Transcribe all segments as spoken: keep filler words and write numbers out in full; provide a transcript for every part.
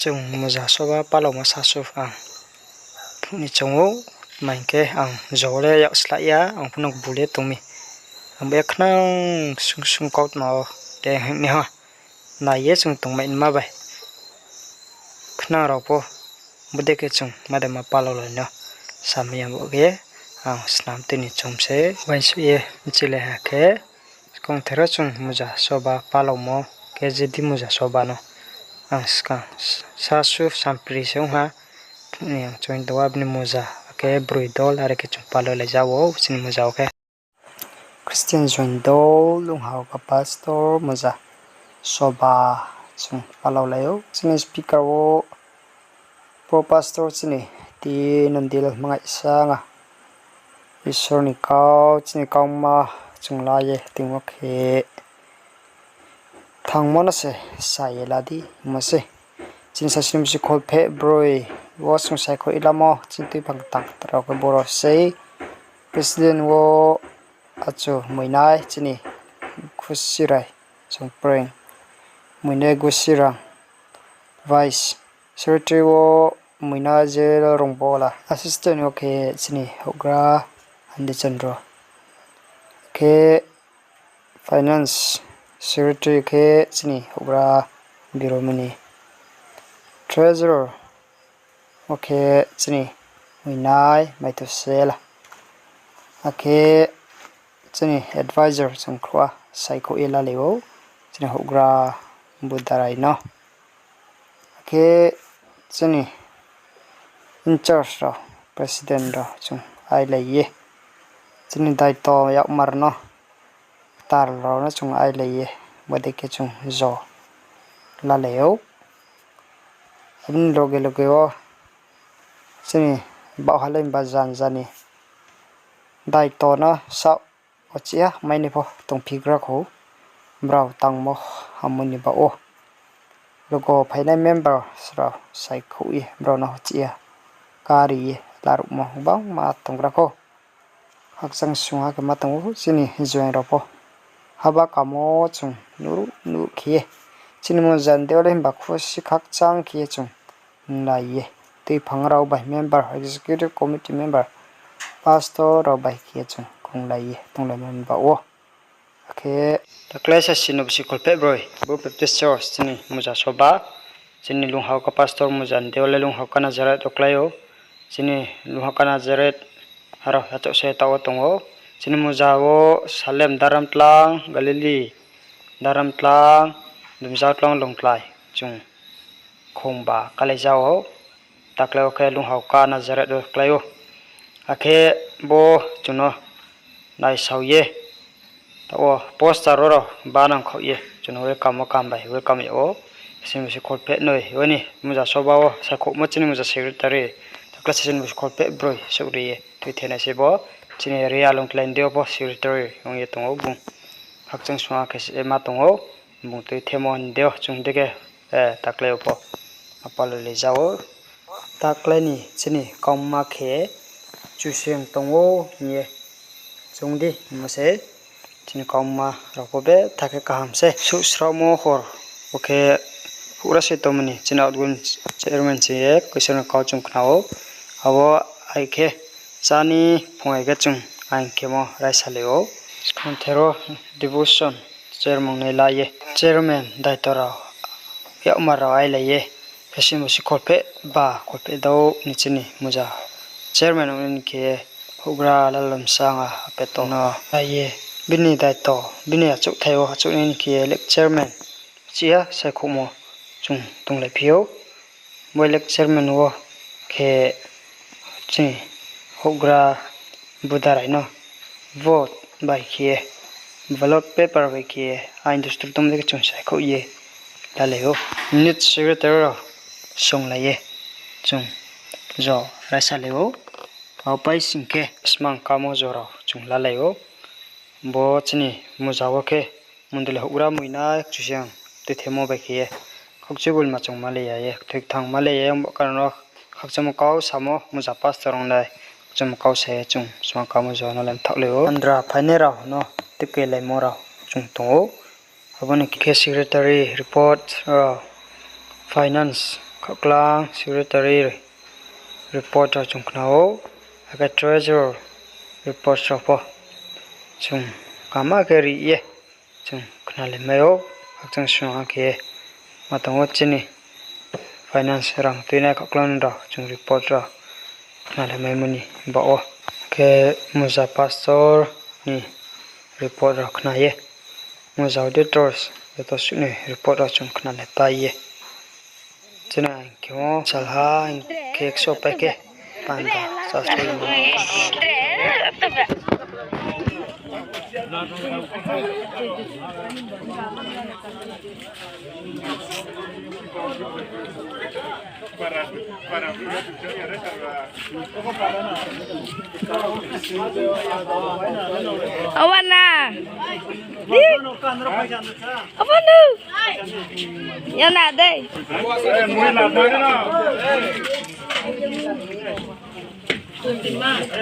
Chung muza soba palaomo sasu ang phuh ni choung ou, tma hing khe ang jo le yak slái ya, ang phuh no kbul ye tong mi. Ang bo ye khnang sung sung kautma wo, te hing ni ha, nai ye chung tongmai nma bai. Khnang rao pho, bodei khe chung ma de ma palao lai no, samai ya bo khe, ang snam tui ni choung se, uaingsouh ye bchi le ha khe, skang thero chung muza soba palaomo, khe je di muza soba no. Ang skang sasu sampri se ong ha, ni ang chung do abni muza, akhe broi dol, are khe chung palao lai ja ou, chini muza wo khe. Christian Joindol Lunghaoka pastor muza soba chung palao lai ou. Chini speaker wo pro pastor chini T Nandil Mangaisa nga. Isor ni kau, chini kauma chung la ye tingmo khe thangmo no se sa ye la di hingmo se. Chini sasni bsi kholpheh broi wo chung saikhouh ye lamo, chini tuiphang tang rao khe boro sei. President wo achu Muinai, chini Gusirai Chongpreng, Muinai Gusirang, Vice Secretary wo Muinai J Lalrongbola, Assistant wo khe chini houhgra Handi Chandra, khe Finance Secretary khe chini houhgra Biromini, Treasurer wo khe chini Muinai Maithosela, akhe chini advisor chung khruh a saikhouh ye lalai ou, chini houhgra Budarai no. Akhe chini in-charge rao, president rao chung ailai ye, chini daito yakmar no, ktar rao no chung ailai ye, bodei khe chung jo lalai ou. Abini loge loge wo chini baoh halai ba janja ni daito no saoh wo chih ya mai ni pho tongphi gra khou, brao tangmo hammo ni baoh wo. Logo phainai member rao saikhouh ye brao no chih ya kari ye laruhmo gbangma tonggra khou. Khakchang sungha khe ma tong ou chini joaing rao pho. Haba kamo chung nuhruh nuhruh khe ye, chini muza ni deing yo le himba khusi khakchang khe ye chung hnunglai ye, tuiphang rao bai member, executive committee member, pastor rao bai khe ye chung khunglai ye tonglaimo ni baoh wo. Akhe taklái sasi no bsi kholpheh broi, bo Baptist Church chini muza soba, chini Lunghaoka pastor muza ni deing yo le Lunghaoka Nazareth wo klái ou, chini Lunghaoka Nazareth aro yachouh se taoh wo tong ou, chini muza wo Salem, Daramtlang, Galili, Daramtlang, Dumjaotlang, Longtlai, chung khongba kálai ja ou, taklái wo khe Lunghaoka Nazareth wo klái ou. Akhe bo chung no naisao ye, taoh wo poster oro banang khaoh ye chung no welcome wo kam bai welcome yag ou. Sini bsi kholpheh noi, oni muza soba wo saikhouhmo chini muza secretary, taklái sasi ni bsi kholpheh broi souhri ye tuithenai se bo, chini area Longtlai ni deing yo pho secretary ong ye tong ou bung. Khakchang sungha khe se ma tong ou, bung tuithemo ni deing yo chung dei khe, taklái wo pho apalolai ja ou. Taklái ni chini kauma khe Kchusoyang tong ou hing ye chung di hingmo se. Chini kauma rao pho betha khe kaham se. Suhsraomo hor wo khe houhgra se tongmo ni chini outgoing chairman ching ye Isor ni kau chung khna ou. Abo ai khe chá ni phung ai khe chung aing khemo raisalai ou. Skang thero devotion chairman nai la ye, chairman daito rao yakmar rao ailai ye, sasi ni bsi kholpheh ba kholpheh dou ni chini muza chairman ong ni khe houhgra Lalomsanga Apeto no la ye, bini daito, bini achouhthai wo achouh nai ni khe elect chairman chih ya saikhouhmo chung tonglaiphi ou. Bo elect chairman wo khe chini houhgra Budarai no vote bai khe ye, ballot paper bai khe ye, ain dustur tongmo dei khe chung saikhouh ye lalai ou. Minute secretary rao songlai ye chung jo raisalai ou. Abo pai sing khe smang kamo jo rao chung lalai ou. Bo chini muza wo khe mondoli houhgra Muinai Kchusoyang tuithemo bai khe ye khakchangma chung malai ya ye, thoikthang malai ya ye, ongba karon no khakchangmo kau samo muza pastor ong nai, khakchangmo kau sa ye chung smang kamo jo no le mthaohlai ou. Andra phainai rao no tikelaimo rao chung tong ou. Abo ni khe secretary report rao, finance khaklang secretary report rao chung khna ou, akhe treasurer report rao pho chung kaham khe ri ye chung khnalaimai ou, khakchang sung akhe ma tong ou chini finance rang tuinai khaklang rao chung report rao khnalaimaimo ni baoh wo. Khe Muza pastor ni report rao khna ye, Muza auditors joto suh ni report rao chung khnalaipai ye. Chini hing khe o salha hing khe ksoh pai khe panda sasoi no. Awana. Awana. Yana dei.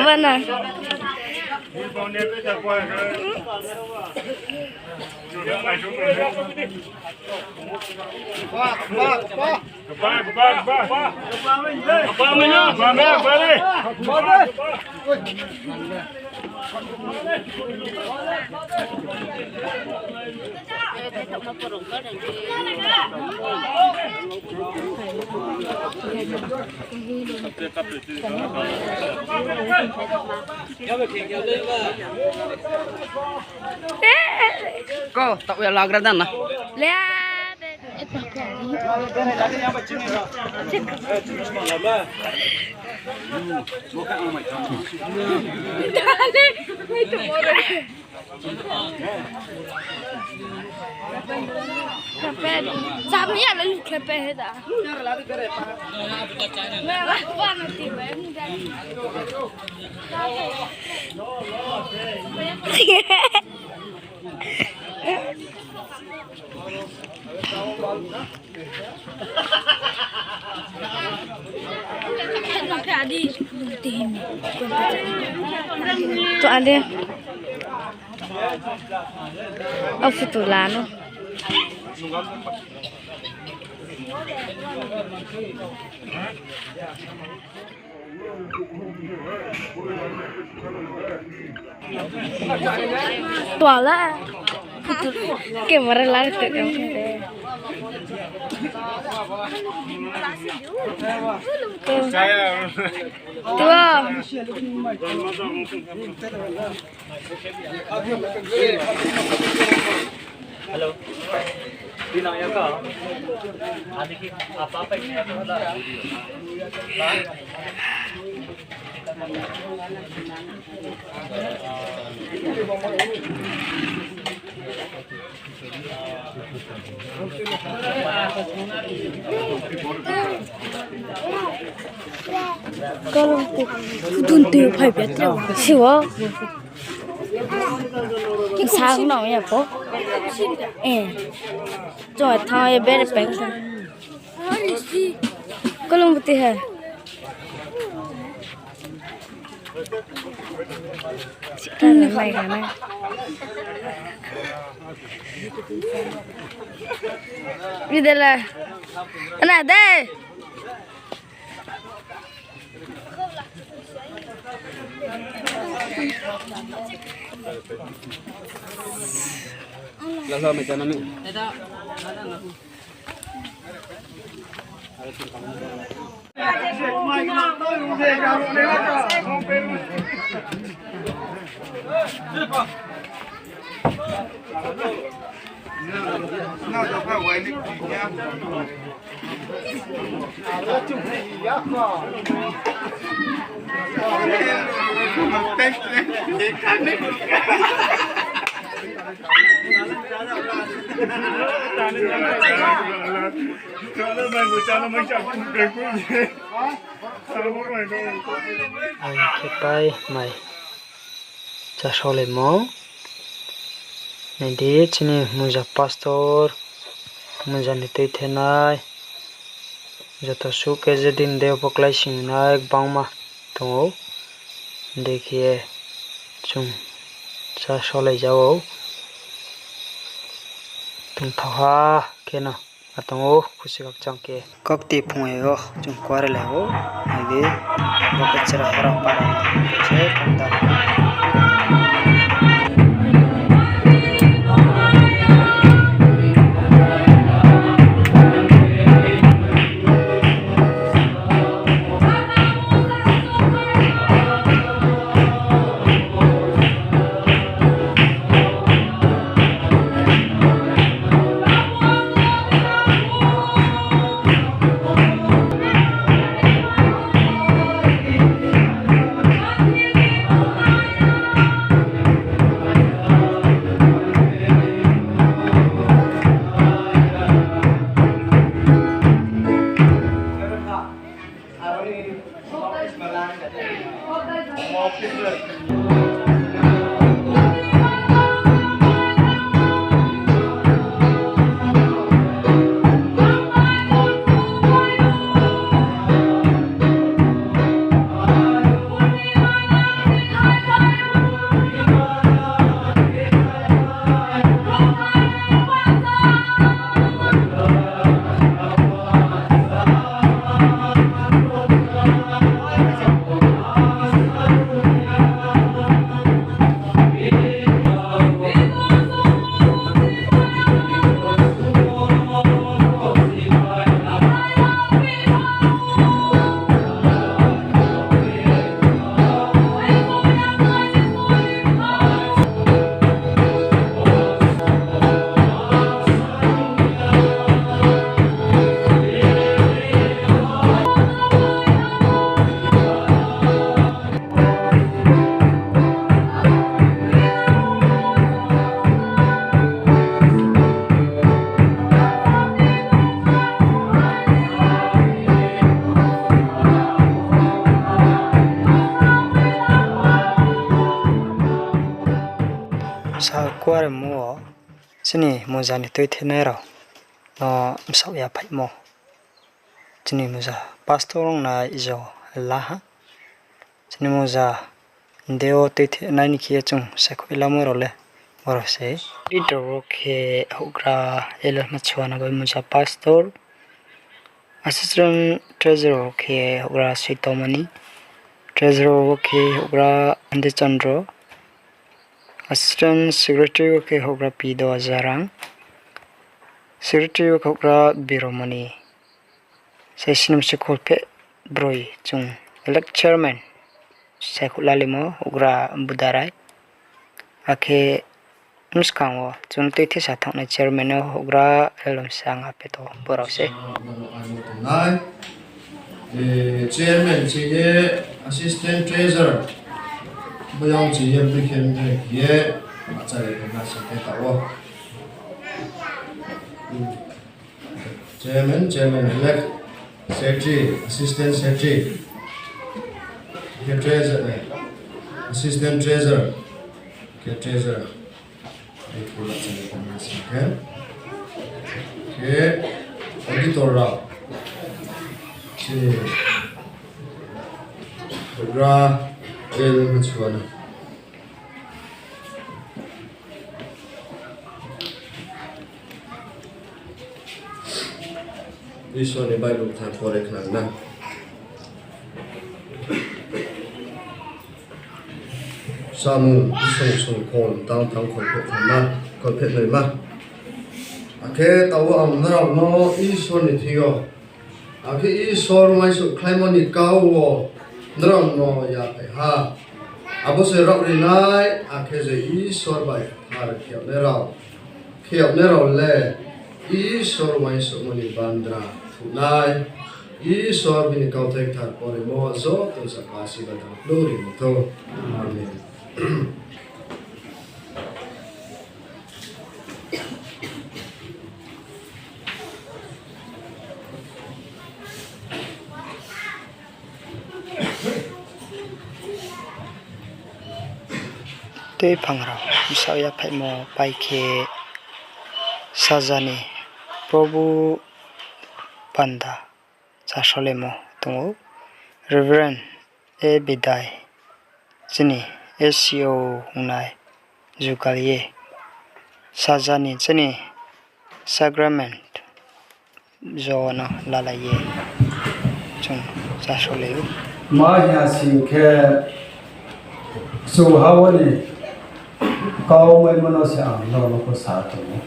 Awana. Ko, tak ya lagra dan na. Dale, wait for it. Sab ni ala lu klepe he da. To ade. Au photo la no. Tuala. Camera lar tu. Tua. Hello. Di nang ya ka? Ani ki apa apa ini ya ka? Kalung tu, kudun tu phai bia tre siwo. Sa no ya po. Eh. Cho thang ye ber pek. Kalung beti hai. Sita na mai ka na. Bidela. Ana de. Lalo mai chana mi. Ang khe pai mai chasolaimo. Nai di, chini Muza pastor, Muza ni tuithenai, joto suh khe je din de pho kláisoing nai gbangma tong ou. Dekhe chung chasolai ja ou. Tongthao ha kheno. Atong ou khusi khakchang khe. Kokti phung yo chung kuare lai ou, nai di, bo khe chera hora para se kanda. Sa kuaremo wo chini muza ni tuithenai rao no bsaoh yaphaihmo. Chini muza pastor ongnai jo la ha. Chini muza de wo tuithenai ni khe ye chung sakhouh lamo rao le boro se. Leader wo khe houhgra L L Machuana bai muza pastor. Assistant treasurer wo khe houhgra Soitomoni. Treasurer wo khe houhgra Andi Chandra. Assistant secretary wo khe houhgra P Doajarang. Secretary wo khe houhgra Biromoni. Sai snimsi kholpheh broi chung elect chairman saikhouh lalimo houhgra Budarai. Akhe bskang wo chung tuithesa thangnai chairman no houhgra Relomsa Ngapeto borao se. Chairman chini assistant treasurer, boyang chini bikhe mthai khe ye, achari khe ma se khe taoh wo. Chairman, chairman elect, secretary, assistant secretary, khe treasurer, assistant treasurer, khe treasurer. Khe, khe auditor rao. Chini houhgra L Machuana. Isor ni Bible kthar pore khnang na. Samung bsong song khon tang tang kholpheh thanma, kholpheh noima. Akhe taoh wo ang nrao no Isor ni thing yo, akhe Isor uaingsouhkhlaimo ni kau wo nrao no yaphai ha. Abo se raohrinai, akhe je Isor bai kthar khe yagnai rao, khe yagnai rao le Isor uaingsouhmo ni bandra thuhnai. Isor bini kauthai kthar poremo joto jaka asirbad dang phnuh ri thou. Amen. Tuiphang rao bsaoh yaphaihmo pai khe saja ni Probhu panda chasolemo tong ou. Reverend A Bidai chini S C O ongnai jugal ye saja ni chini sacrament jo no lalai ye chung chásrolai ou. Ma hing ya sing khe, kchuha wo ni kau maimo no se ang nrao no pho sa tong ou.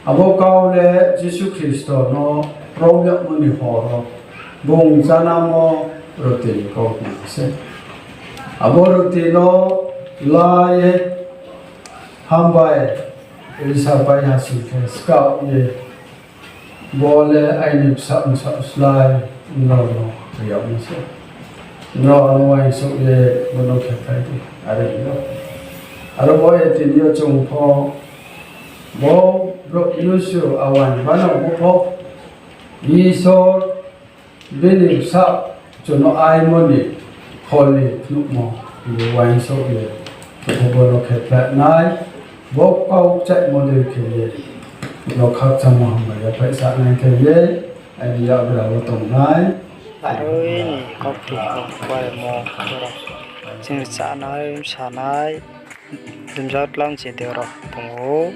Abo kau le Jisu Khristo no rao yagmo ni hor wo bung chánamo roti ni kau hing se. Abo roti no la ye hambai risa pai ha sing khe skaoh ye, Bo le aini bsa bsaoh slái nrao no ri yagmo se. Nrao ang uaingsouh ye bo no khephlai di, are hing ou. Aro bo ye tini yo chung pho, bo brouh mnusu awan banao bo pho, Isor bini bsa chung no aimo ni phol ni phnuhmo, bo uaingsouh ye, khe bo no khephlai nai, bo kau kchaihmo dei khe ye, bo khakchangmo hambai ya phai sa nai khe ye, aini yakgra wo tongnai. Aro ni kaukti hor kuaremo, chini chánai, bsanai, jumjak tlang chi dei rao tong ou.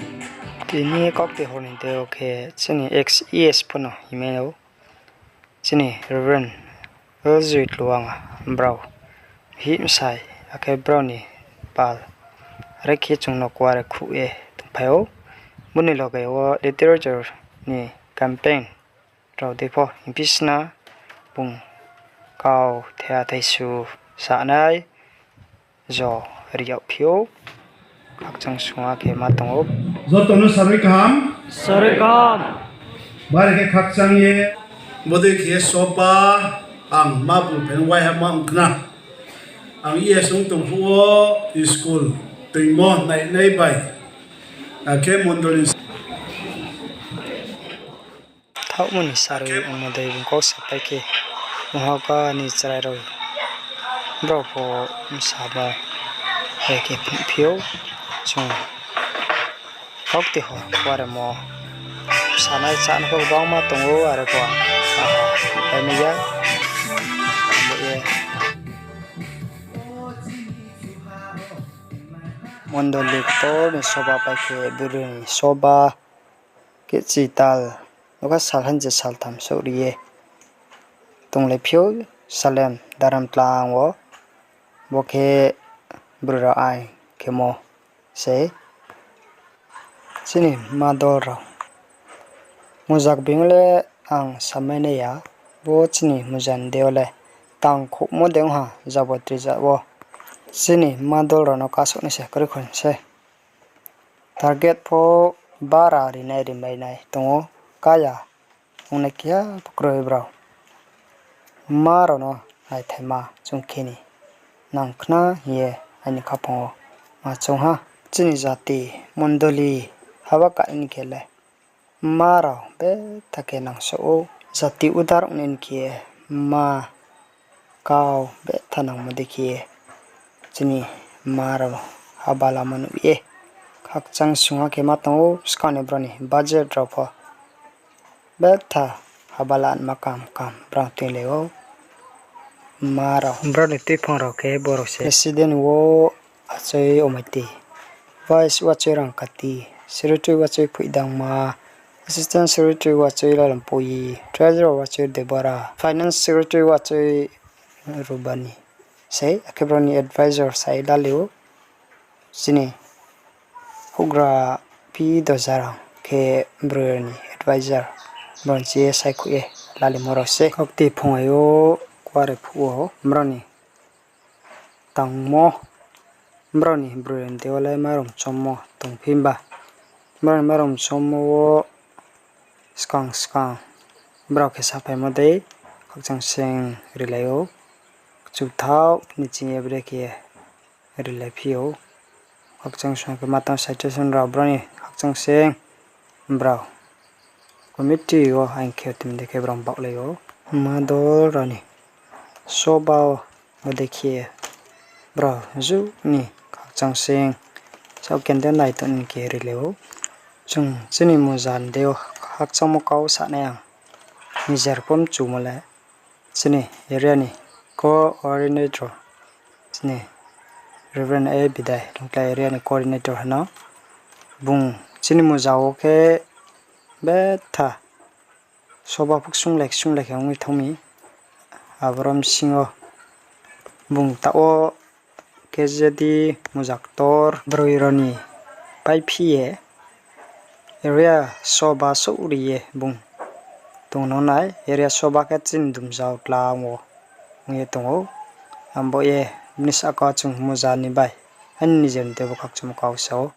Tini kaukti hor ni dei yo khe chini ex E S pho no hingmai ou. Chini Reverend Ljoy Tluanga brao hih bsai, akhe brao ni pal, are khe chung no kuare khuh ye tongphai ou. Bo ni loge wo literature ni campaign rao dei pho hingphi sna, bung kau thea thaisu sanai jo ri yagphi ou. Khakchang sungha khe ma tong ou. Joto no sarui kaham. Sarui kaham. Bari khe khakchang ye. Bodei khe soba ang ma bung phen waiha ma ong khna. Ang E S ong tong phuh wo school toingmo nainai bai. Akhe mondoli thaohmo ni sarui ongmo dei bung kau sapai khe, mungha ka ni chrai rao brao pho bsamo hai khe phi ou. Chung kaukti hor kuaremo sanai chánai pho gbangma tong ou, are pho ang aha paimai ya. Bo ye mondoli ktor ni soba pai khe, bru ni soba khe chital, nokha sal han je saltham souhri ye tonglaiphi ou Salem Dharamtlang wo, bo khe bru rao aing khemo se. Chini ma dol rao mujak being le ang samai nai ya, bo chini muja ni dei yo le tangkhouhmo dei ong ha jabo trija wo. Chini ma dol rao no kasouh nai se, kroi khon se. Target pho bara rinai rimai nai tong ou, kaya ongnai keha pho kroi brao. Ma rao no naithaima chung khe ni nang khna hing ye aini khaphang wo ma choung ha. Chini jati mondoli haba ka ni khe le ma rao betha khe nangsoh ou. Jati udar ong ni khe ma kau betha nangmo dei khe chini ma rao haba lamo nuh ye khakchang sungha khe ma tong ou. Skang ni brao ni budget rao pho betha haba lama kam kam brao tuilai ou. Ma rao, brao ni tuiphang rao khe boro se. President wo achoi Omaiti, Vice wo achoi Rangkati, Secretary wo achoi Phoihdangma, Assistant Secretary wo achoi Lalampoyi, Treasurer wo achoi Debara, Finance Secretary wo achoi Rubani. Sei akhe brao ni advisor sai lali ou. Chini houhgra P Dojarang khe brao ni advisor, brao ni chi ye saikhouh ye lalimo rao se. Kaukti phungai yo kuare phuh wo brao ni tangmo, brao ni broi ni dei yo le mairum chommo tongphi ba, brao ni mairum chommo wo skang skang brao khe saphaimo dei khakchang seng rilai ou. Kchuthaoh ni ching ye brekhe ye rilaiphi ou. Khakchang song khe ma tang situation rao brao ni khakchang seng brao committee wo aing khe tini dei khe brao baohlai ou. Ma dol rao ni soba wo bodei khe brao ju ni khakchang seng saoh kende nai tong ni khe rilai ou. Chung chini muja ni dei yo khakchangmo kau sanai ang nijer pho mchumo le chini area ni coordinator, chini Reverend A Bidai Longkhlai area ni coordinator hano. Bung chini muja wo khe betha Soba pho ksung lai ksung lai khe ong ye thanng mi. Aboro bsing yo bung taoh wo K J D muja ktor broi rao ni paiphi ye area soba souhri ye bung tong no nai. Area soba khe chini Dumzao tlang wo ong ye tong ou. Abo ye bini sahka chung muja ni bai aini nijer ni tei bo khakchangmo kau sa ou.